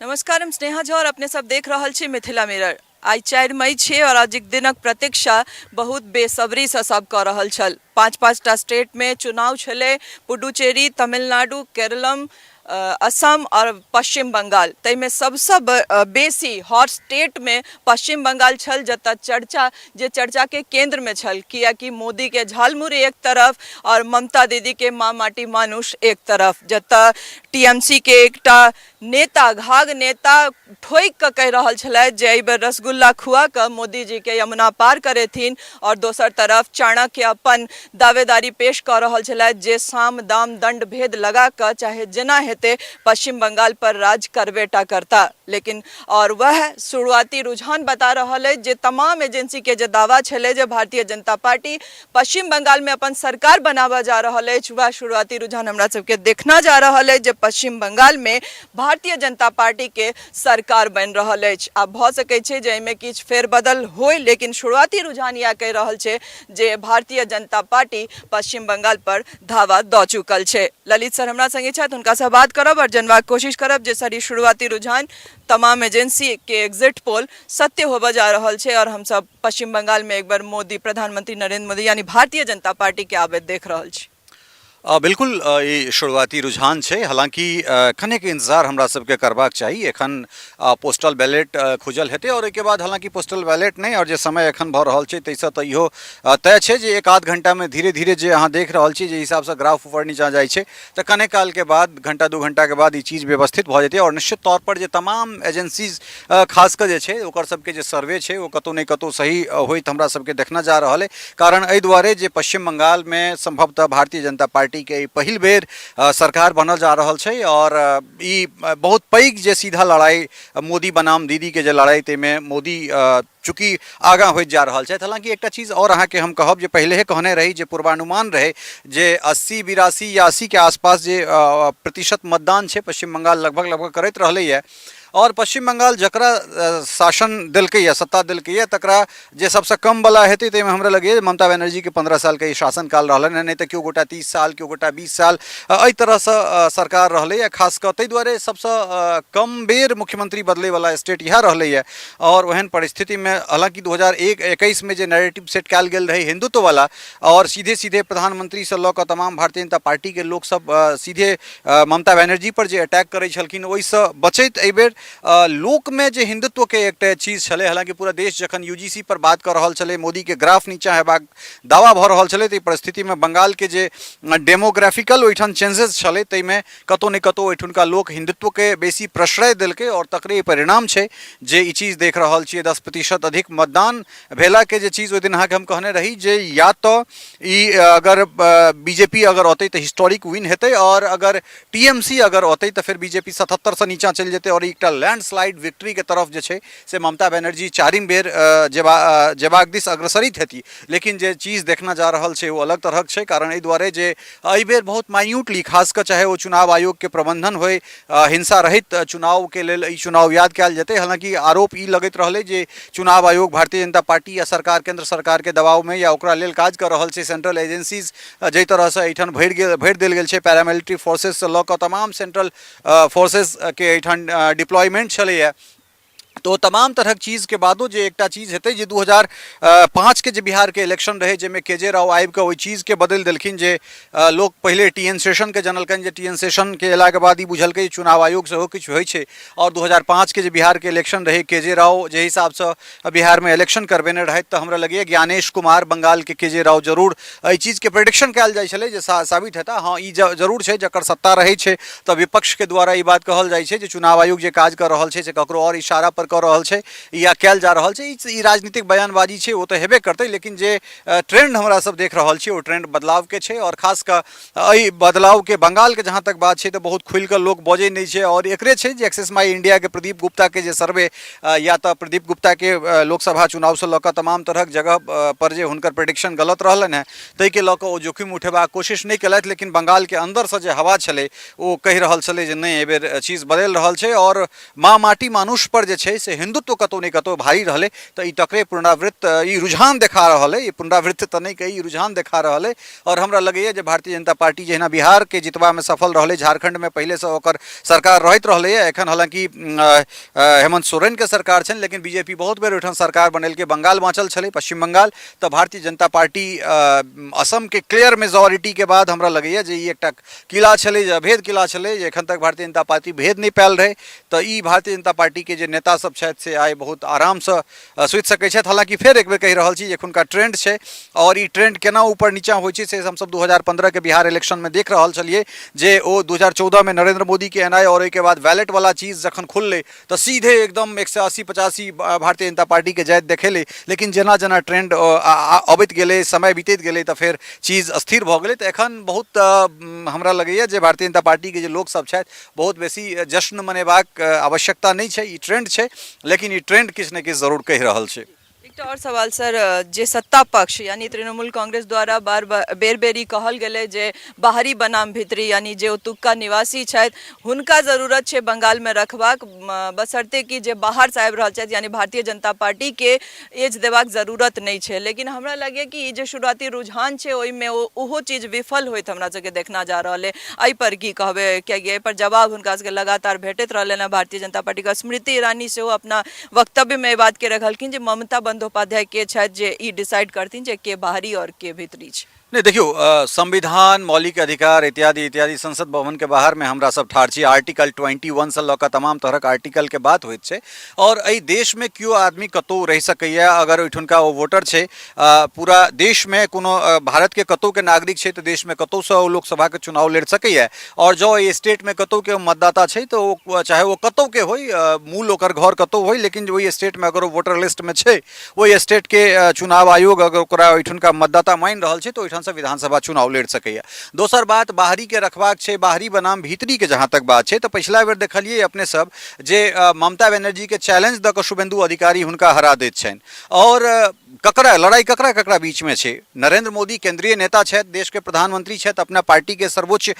नमस्कार, हम स्नेहा झा और अपने सब देख रहल छी मिथिला मिरर। आइ 4 मई छै और आजुक दिनक प्रतीक्षा बहुत बेसब्रीसँ सब कऽ रहल छल। 5-5 टा स्टेटमे चुनाव छलै, पुडुचेरी, तमिलनाडु, केरलम, असम और पश्चिम बंगाल। ताहिमे सबसँ बेसी हॉट स्टेटमे पश्चिम बंगाल छल, जतऽ चर्चा जे चर्चाके केन्द्रमे छल, कियाकि मोदीके झालमुरी एक तरफ और ममता दीदीके माँ माटी मानुष एक तरफ, जतऽ टीएमसी के एकटा नेता, घाघ नेता ठोकि कऽ कहि रहल छलथि जे एहि बेर रसगुल्ला खुआ कऽ मोदीजीके यमुना पार करेथिन, और दोसर तरफ चाणक्य अपन दावेदारी पेश कऽ रहल छलथि जे साम दाम दंड भेद लगा कऽ चाहे जेना हेतै पश्चिम बंगाल पर राज करबे टा करता। लेकिन और वह शुरुआती रुझान बता रहल अछि जे तमाम एजेंसी के जे दावा छलै जे भारतीय जनता पार्टी पश्चिम बंगाल में अपन सरकार बनाबऽ जा रहल अछि, वएह शुरुआती रुझान हमरा सबके देखना जा रहल अछि जे पश्चिम बंगाल में भारतीय जनता पार्टी के सरकार बनि रहल अछि। आब भऽ सकै छै जे एहिमे किछु फेरबदल होय, लेकिन शुरुआती रुझान इएह कहि रहल छै जे भारतीय जनता पार्टी पश्चिम बंगाल पर धावा दऽ चुकल छै। ललित सर हमरा संगे छथि, हुनकासँ बात करब आओर जनबाक कोशिश करब जे सर ई शुरुआती रुझान तमाम एजेंसी के एग्जिट पोल सत्य होबऽ जा रहल छै और हमसब पश्चिम बंगाल में एक बार मोदी, प्रधानमंत्री नरेंद्र मोदी यानी भारतीय जनता पार्टी के आबैत देख रहल छी। बिल्कुल, ई शुरुआती रुझान छै। हालांकि कनेक इंतजार हमरा सबके करबाक चाही। एखन पोस्टल बैलेट खुजल हेतै और ओहिके बाद, हालांकि पोस्टल बैलेट नहि, और जे समय एखन भऽ रहल छै ताहिसँ तऽ इहो तय छै जे एक आध घंटामे धीरे धीरे जे अहाँ देख रहल छी जे हिसाबसँ ग्राफ ऊपर नीचाँ जाइ छै, तऽ कने कालके बाद, घंटा 2 घंटाके बाद ई चीज व्यवस्थित भऽ जेतै। और निश्चित तौर पर जे तमाम एजेंसीज खास कऽ जे छै ओकर सबके जे सर्वे छै ओ कतहु ने कतहु सही होइत हमरा सबके देखना जा रहल अइ। कारण एहि दुआरे जे पश्चिम बंगालमे संभवतः भारतीय जनता पार्टीके ई पहिल बेर सरकार बनल जा रहल छै और ई बहुत पैघ जे सीधा लड़ाइ मोदी बनाम दीदीके जे लड़ाइ, ताहिमे मोदी चूँकि आगाँ होइत जा रहल छथि। हालाँकि एकटा चीज आओर अहाँके हम कहब जे पहिलेहे कहने रही जे पूर्वानुमान रहै जे 80, 82 या 80के आसपास जे प्रतिशत मतदान छै पश्चिम बंगाल लगभग लगभग करैत रहलैए, और पश्चिम बंगाल जकरा शासन देलकैए, सत्ता देलकैए, तकरा जे सबसँ कम वाला हेतै ताहिमे हमरा लगैए ममता बनर्जीके 15 सालके ई शासनकाल रहलनि हँ, नहि तऽ केओ गोटा 30 साल, केओ गोटा 20 साल, एहि तरहसँ सरकार रहलैए। खास कऽ ताहि दुआरे सबसँ कम बेर मुख्यमंत्री बदलैवला स्टेट इएह रहलैए। और ओहन परिस्थितिमे हालाँकि 2021 मे जे नैरेटिव सेट कयल गेल रहै हिंदुत्ववला और सीधे सीधे प्रधानमंत्रीसँ लऽ कऽ तमाम भारतीय जनता पार्टीके लोकसब सीधे ममता बनर्जी पर जे अटैक करै छलखिन, ओहिसँ बचैत एहिबेर लोकमे जे हिंदुत्वके एकटा चीज छलै, हालाँकि पूरा देश जखन यूजीसी पर बात कऽ रहल छलै, मोदीके ग्राफ नीचाँ हेबाक दावा भऽ रहल छलै, ताहि परिस्थितिमे बंगालके जे डेमोग्राफिकल ओहिठाम चेंजेस छलै ताहिमे कतहु ने कतहु ओहिठुनका लोक हिंदुत्वके बेसी प्रश्रय देलकै और तकरे परिणाम छै जे ई चीज देख रहल छियै। 10% अधिक मतदान भेलाके जे चीज ओहि दिन अहाँके हम कहने रही जे या तऽ ई अगर बीजेपी अगर औतै तऽ हिस्टोरिक विन हेतै और अगर टीएमसी अगर औतै तऽ फेर बीजेपी 77सँ नीचाँ चलि जेतै और एकटा लैंडस्लाइड विक्ट्रीके तरफ जे छै से ममता बनर्जी चारिम बेर जेबाक दिस अग्रसरित हेती। लेकिन जे चीज देखना जा रहल छै ओ अलग तरहक छै। कारण एहि दुआरे जे एहि बेर बहुत माइन्यूटली, खास कऽ चाहे ओ चुनाव आयोगके प्रबंधन होय, हिंसा रहित चुनावके लेल ई चुनाव याद कयल जेतै। हालांकि आरोप ई लगैत रहलै जे चुनाव आयोग भारतीय जनता पार्टी या सरकार, केंद्र सरकारके दबावमे या ओकरा लेल काज कऽ रहल छै। सेंट्रल एजेंसीज जाहि तरहसँ एहिठाम भरि देल गेल छै, पैरामिलिट्री फोर्सेससँ लऽ कऽ तमाम सेंट्रल फोर्सेसके एहिठाम डिप्लॉयमेंट छलैए, तो तमाम तरहक चीजके बादो जे एकटा चीज हेतै जे 2005के जे बिहारके इलेक्शन रहै जाहिमे के जे राव आबि कऽ ओहि चीजके बदलि देलखिन, जे लोक पहिले टी एन सेशनके जनलकनि, जे टी एन सेशनके अयलाके बाद ई बुझलकै जे चुनाव आयोग सेहो किछु होइ छै। आओर 2005के जे बिहारके इलेक्शन रहै, के जे राव जे हिसाबसँ बिहारमे इलेक्शन करबेने रहथि, तऽ हमरा लगैए ज्ञानेश कुमार बंगालके के जे राव जरूर एहि चीजके प्रेडिक्शन कयल जाइ छलै जे साबित हेता। हँ, ई जरूर छै जकर सत्ता रहै छै तऽ विपक्षके द्वारा ई बात कहल जाइ छै जे चुनाव आयोग जे काज कऽ रहल छै से ककरो आओर इशारा पर कऽ रहल छै या कयल जा रहल छै। ई राजनीतिक बयानबाजी छै, ओ तऽ हेबे करतै, लेकिन जे ट्रेंड हमरा सब देख रहल छी ओ ट्रेंड बदलावके छै। आओर खास कऽ एहि बदलावके बंगालके जहाँ तक बात छै तऽ बहुत खुलि कऽ लोक बजै नहि छै। आओर एकरे छै जे एक्सेस माई इंडियाके प्रदीप गुप्ताके जे सर्वे या तऽ प्रदीप गुप्ताके लोकसभा चुनावसँ लऽ कऽ तमाम तरहक जगह पर जे हुनकर प्रेडिक्शन गलत रहलनि हेँ ताहिके लऽ कऽ ओ जोखिम उठेबाक कोशिश नहि केलथि, लेकिन बंगालके अन्दरसँ जे हवा छलै ओ कहि रहल छलै जे नहि, एहिबेर चीज बदलि रहल छै। आओर माँ माटी मानुष पर जे छै से हिन्दुत्व कतहु ने कतहु भारी रहलै। तऽ ई तकरे पुनरावृत्त ई रुझान देखा रहल अइ, ई पुनरावृत्त तऽ नहि कही, ई रुझान देखा रहल अइ। आओर हमरा लगैए जे भारतीय जनता पार्टी जहिना बिहारके जितबामे सफल रहलै, झारखण्डमे पहिलेसँ ओकर सरकार रहैत रहलैए, एखन हालाँकि हेमन्त सोरेनके सरकार छनि, लेकिन बीजेपी बहुत बेर ओहिठाम सरकार बनेलकै। बंगाल बाँचल छलै, पश्चिम बंगाल, तऽ भारतीय जनता पार्टी असमके क्लियर मेजोरिटीके बाद हमरा लगैए जे ई एकटा किला छलै, जे अभेद किला छलै, जे एखन तक भारतीय जनता पार्टी भेद नहि पायल रहै। तऽ ई भारतीय जनता पार्टीके जे नेता सब छथि से आइ बहुत आरामसँ सुति सकै छथि। हालाँकि फेर एक बेर कहि रहल छी जे एखुनका ट्रेंड छै आओर ई ट्रेंड केना ऊपर नीचाँ होइ छै से हमसब 2015के बिहार इलेक्शनमे देख रहल छलियै, जे ओ 2014मे नरेंद्र मोदीके एनाइ आओर ओहिके बाद वैलेटवला चीज जखन खुललै तऽ सीधे एकदम 180-85 भारतीय जनता पार्टीके जाइत देखेलै। लेकिन जेना जेना ट्रेंड अबैत गेलै, समय बीतैत गेलै, तऽ फेर चीज स्थिर भऽ गेलै। तऽ एखन बहुत हमरा लगैए जे भारतीय जनता पार्टीके जे लोकसब छथि, बहुत बेसी जश्न मनेबाक आवश्यकता नहि छै। ई ट्रेंड छै, लेकिन ई ट्रेंड किछु ने किछु जरूर कहि रहल छै। एकटा आओर सवाल सर, जे सत्ता पक्ष यानी तृणमूल कांग्रेस द्वारा बार बार बेर बेर ई कहल गेलै जे बाहरी बनाम भीतरी, यानी जे ओतुक्का निवासी छथि हुनका जरूरत छै बंगालमे रखबाक, बशर्ते कि जे बाहरसँ आबि रहल छथि यानी भारतीय जनता पार्टीके एज देबाक जरूरत नहि छै। लेकिन हमरा लगैए कि ई जे शुरुआती रुझान छै ओहिमे ओहो चीज विफल होइत हमरा सबके देखना जा रहल अइ। एहिपर की कहबै? कियाकि एहिपर जवाब हुनका सबके लगातार भेटैत रहलनि हँ। भारतीय जनता पार्टीके स्मृति ईरानी सेहो अपना वक्तव्यमे एहि बातके रखलखिन जे ममता बंदोपाध्याय के छथि जे ई डिसाइड करथिन जे के बाहरी आओर के भीतरी छै। नहि, देखियौ, संविधान, मौलिक अधिकार इत्यादि इत्यादि, संसद भवनके बाहरमे हमरा सब ठाढ़ छी। आर्टिकल 21सँ लऽ कऽ तमाम तरहक आर्टिकलके बात होइत छै आओर एहि देशमे केओ आदमी कतहु रहि सकैए अगर ओहिठुनका ओ वोटर छै। पूरा देशमे कोनो भारतके कतहुके नागरिक छै तऽ देशमे कतहुसँ ओ लोकसभाके चुनाव लड़ि सकैए, आओर जँ एहि स्टेटमे कतहुके मतदाता छै तऽ ओ चाहे ओ कतहुके होइ, मूल ओकर घर कतहु होइ, लेकिन ओहि स्टेटमे अगर ओ वोटर लिस्टमे छै, ओहि स्टेटके चुनाव आयोग अगर ओकरा ओहिठुनका मतदाता मानि रहल छै, तऽ ओहिठामसँ विधानसभा चुनाव लड़ि सकैए। दोसर बात, बाहरीके रखबाक छै, बाहरी बनाम भीतरीके जहाँ तक बात छै, तऽ पछिला बेर देखलियै अपने सब जे ममता बनर्जीके चैलेंज दऽ कऽ शुभेन्दु अधिकारी हुनका हरा दैत छनि। आओर ककरा लड़ाइ ककरा ककरा बीचमे छै? नरेंद्र मोदी केंद्रीय नेता छथि, देशके प्रधानमंत्री छथि, अपना पार्टीके सर्वोच्च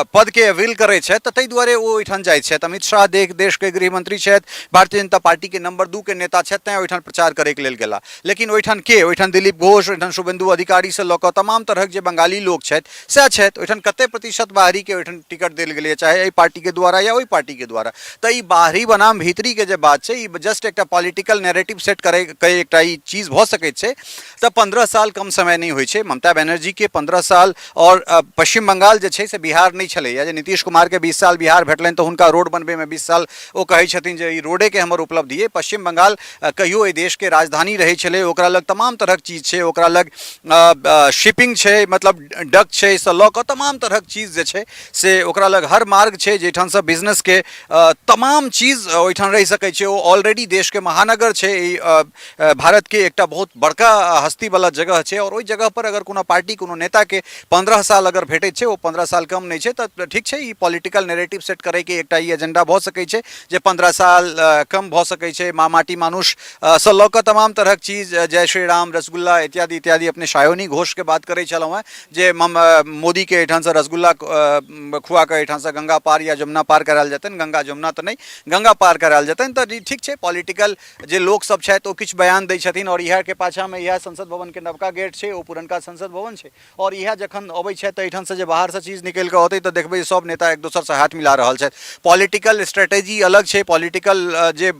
पदके अवेल करै छथि, तऽ ताहि दुआरे ओ ओहिठाम जाइ छथि। अमित शाह देशके गृहमंत्री छथि, भारतीय जनता पार्टीके नंबर 2 के नेता छथि, तैँ ओहिठाम प्रचार करैके लेल गेला। लेकिन ओहिठाम के? ओहिठाम दिलीप घोष, ओहिठाम शुभेन्दु अधिकारीसँ लऽ कऽ तमाम तरहक जे बंगाली लोक छथि सएह छथि। ओहिठाम कते प्रतिशत बाहरीके ओहिठाम टिकट देल गेलैए, चाहे एहि पार्टीके द्वारा या ओहि पार्टीके द्वारा? तऽ ई बाहरी बनाम भीतरीके जे बात छै, ई जस्ट एकटा पॉलिटिकल नैरेटिव सेट करैके एकटा ई चीज भऽ सकैत छै। तऽ 15 साल कम समय नहि होइ छै ममता बनर्जीके, 15 साल। आओर पश्चिम बंगाल जे छै से बिहार नहि छलैए जे नीतीश कुमारके 20 साल बिहार भेटलनि तऽ हुनका रोड बनबैमे 20 साल, ओ कहै छथिन जे ई रोडेके हमर उपलब्धि अइ। पश्चिम बंगाल कहियो एहि देशके राजधानी रहै छलै, ओकरा लग तमाम तरहक चीज छै, ओकरा लग शिपिंग छै, मतलब डक छै सँ लऽ कऽ तमाम तरहक चीज जे छै से ओकरा लग हर मार्ग छै जाहिठामसँ बिजनेसके तमाम चीज ओहिठाम रहि सकै छै। ओ ऑलरेडी देशके महानगर छै, ई भारतके एकटा बहुत बड़का हस्तीवला जगह छै। आओर ओहि जगहपर अगर कोनो पार्टी, कोनो नेताके 15 साल अगर भेटै छै, ओ 15 साल कम नहि छै। तऽ ठीक छै, ई पॉलिटिकल नैरेटिव सेट करैके एकटा ई एजेंडा भऽ सकै छै जे 15 साल कम भऽ सकै छै। माँ माटी मानुष सँ लऽ कऽ तमाम तरहक चीज, जय श्री राम, रसगुल्ला इत्यादि इत्यादि। अपने सायोनी घोषके बात करै छलहुँ हेँ जे मोदीके एहिठामसँ रसगुल्ला खुआ कऽ एहिठामसँ गंगा पार या जमुना पार करायल जेतनि, गंगा जमुना तऽ नहि, गंगा पार करायल जेतनि। तऽ ई ठीक छै, पॉलिटिकल जे लोकसभ छथि ओ किछु बयान दै छथिन। आओर इएहके पाछाँमे इएह संसद भवनके नवका गेट छै, ओ पुरनका संसद भवन छै। आओर इएह जखन अबै छथि तऽ एहिठामसँ जे बाहरसँ चीज निकलि कऽ अतै तऽ देखबै सभ नेता एक दोसरसँ हाथ मिला रहल छथि। पॉलिटिकल स्ट्रेटेजी अलग छै, पॉलिटिकल जे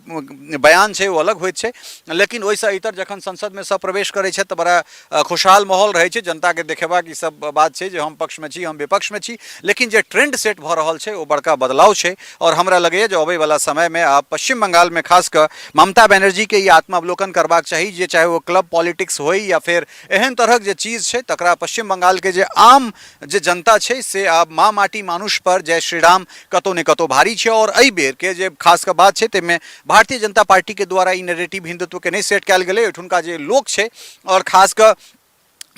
बयान छै ओ अलग होइत छै, लेकिन ओहिसँ इतर जखन संसदमे सभ प्रवेश करै छथि तऽ बड़ा खुशहाल माहौल रहै छै। जनताके देखेबाक ई सब बात छै जे हम पक्षमे छी, हम विपक्षमे छी, लेकिन जे ट्रेंड सेट भऽ रहल छै ओ बड़का बदलाव छै। आओर हमरा लगैए जे अबैवला समयमे आब पश्चिम बंगालमे खास कऽ ममता बनर्जीके ई आत्मावलोकन करबाक चाही जे चाहे ओ क्लब पॉलिटिक्स होइ या फेर एहन तरहक जे चीज छै, तकरा पश्चिम बंगालके जे आम जे जनता छै से आब माँ माटी मानुष पर जय श्री राम कतहु ने कतहु भारी छै। आओर एहि बेरके जे खास कऽ बात छै ताहिमे भारतीय जनता पार्टीके द्वारा ई नैरेटिव हिंदुत्वके नहि सेट कयल गेलै। ओहिठुनका जे लोक छै, आओर खास कऽ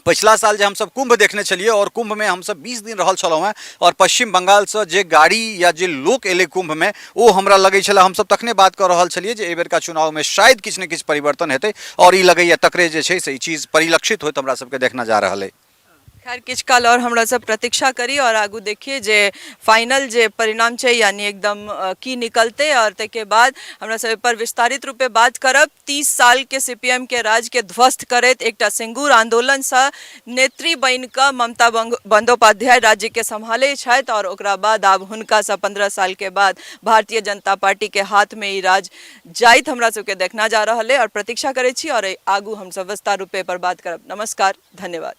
पछिला साल जे हमसब कुंभ देखने छलियै आओर कुंभमे हमसब 20 दिन रहल छलहुँ हेँ, आओर पश्चिम बंगालसँ जे गाड़ी या जे लोक एलै कुंभमे ओ हमरा लगै छलै, हमसब तखने बात कऽ रहल छलियै जे एहि बेरका चुनावमे शायद किछु ने किछु परिवर्तन हेतै, आओर ई लगैए तकरे जे छै से ई चीज परिलक्षित होइत हमरा सबके देखना जा रहल अइ। खैर, किछु काल आओर हमरा सब प्रतीक्षा करी आओर आगू देखिए जे फाइनल जे परिणाम छै, यानी एकदम की निकलते, और ताहिके बाद हमरा सब पर विस्तारित रूपे बात करब। 30 साल के सीपीएम के राज के ध्वस्त करैत एकटा सिंगूर आंदोलन से नेत्री बनि कऽ ममता बंदोपाध्याय राज्य के सम्हाले छथि और ओकरा बाद आब हुनका से 15 साल के बाद भारतीय जनता पार्टी के हाथ में ई राज जाइत हमरा सबके देखना जा रहल है और प्रतीक्षा करै छी और आगू हमसब विस्तार रूपे पर बात करब। नमस्कार, धन्यवाद।